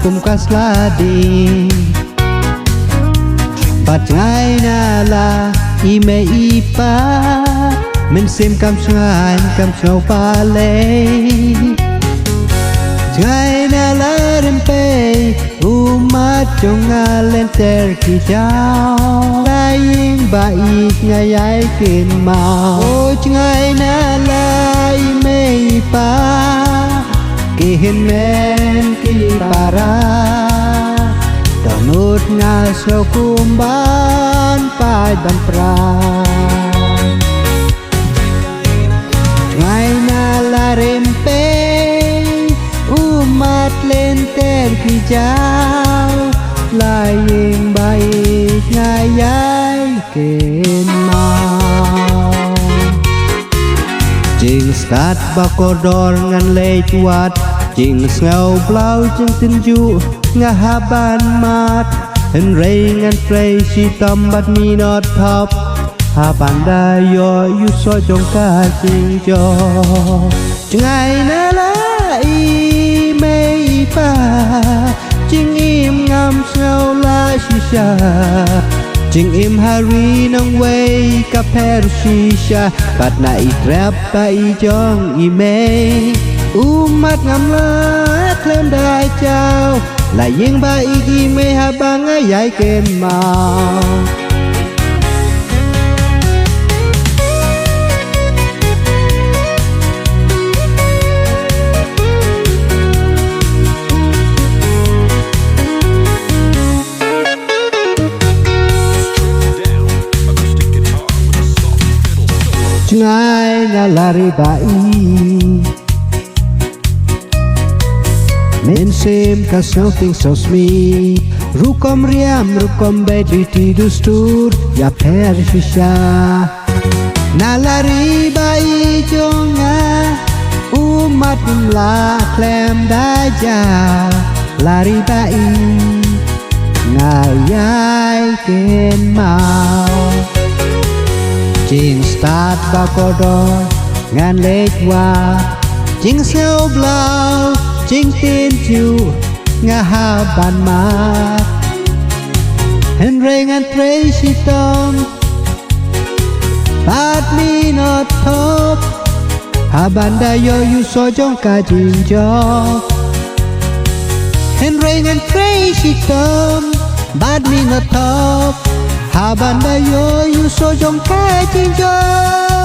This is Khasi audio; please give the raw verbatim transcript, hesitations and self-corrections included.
kum ka sla ding. Bad jngai na la i mei i pa, mynsiem kam shngaiñ kam sngew balei. Jngai na la rympei, u mat jong nga lynter ki jaw. La ïing ba ïeit nga ïai kynmaw. O jngai na la i mei i pa, ki hynmen ki para. Dohnud nga sngew kum ban pait ban pra. Jngai na la rympei, u mat lynter ki jaw. La ïing ba ïeit nga ïai kynmaw. Jingstad ba kordor ngan leit wad, jingsngew blaw jingtynjuh nga hap ban mad. Hynrei ngan trei shitom bad minot thop, haba nda ïoh ïusoh jong ka jingjop. Jngai na la i mei i pa, jingim ngam sngew lah shisha. Jingim ha ri nongwei ka pher shisha. Bad na i trep ba i jong i mei, u mat ngam lah khlem da jaw. La ïing ba ïeit i mei haba nga ïai kynmaw. Jngai na la ri ba ïeit, mynsiem ka sngew tieng sngew smiej. Rukom riam rukom beit riti dustur ïapher shisha. Na la ri ba ïeit jong nga, u mat ngam lah khlem da jaw. La ri ba ïeit nga ïai kynmaw. Jingstad ba kordor ngan leit wad, jingsngew blaw jingtynjuh nga hap ban mad. Hynrei ngan trei shitom bad minot thop, haba nda ïoh ïusoh jong ka jingjop. Hynrei ngan trei shitom bad minot thop, haba nda ïoh ïusoh jong ka jingjop.